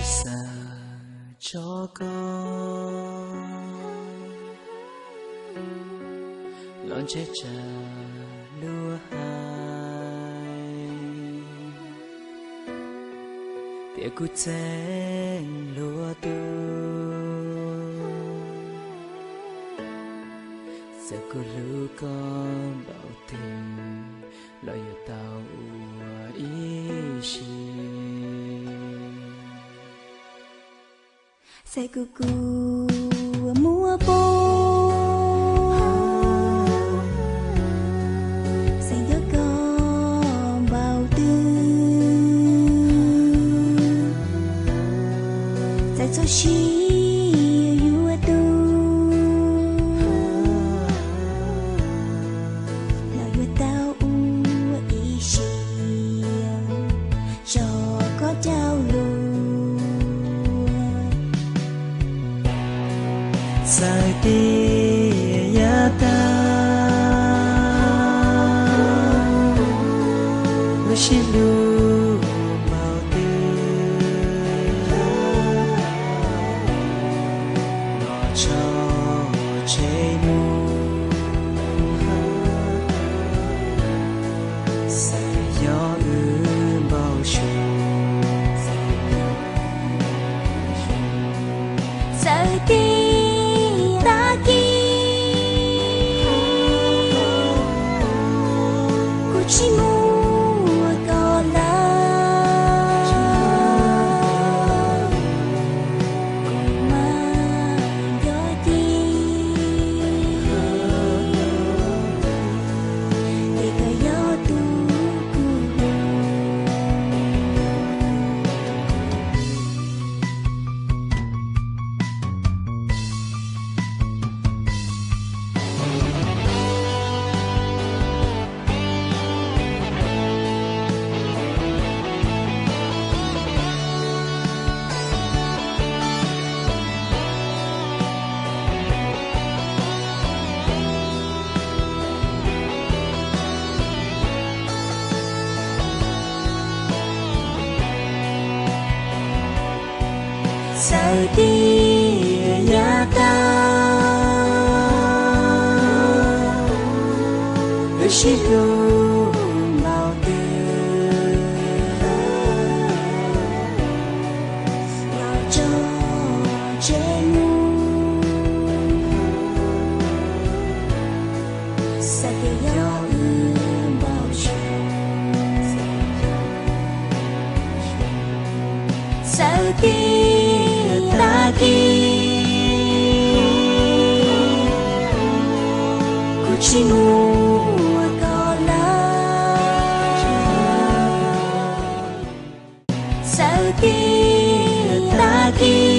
Xav tso koj los ntshe tsam luag hais tias kuv txeeb luag tus. Txawm kuv hlub koj npaum twg los yuav tau ua ib siab. Txawm kuv kua muag poob, txawm nco koj npaum twg, txawm txoj sia yuav tu los yuav tau ua ib siab tso koj cauj lug. Txawm tias yav tag wb sib hlub npaum twg los tso tseg mus, xav yog wb npau suav. Txawm tias tag kis kuv tsis muaj koj lawm, kuv mas nco ces ces koj yog tus kuv hlub. Txawm tias yav tag wb sib hlub npaum twg los tso tseg mus, xav tias yog wb npau suav. Txawm tias tag kis kuv tsis muaj koj lawm, txawm tias tag kis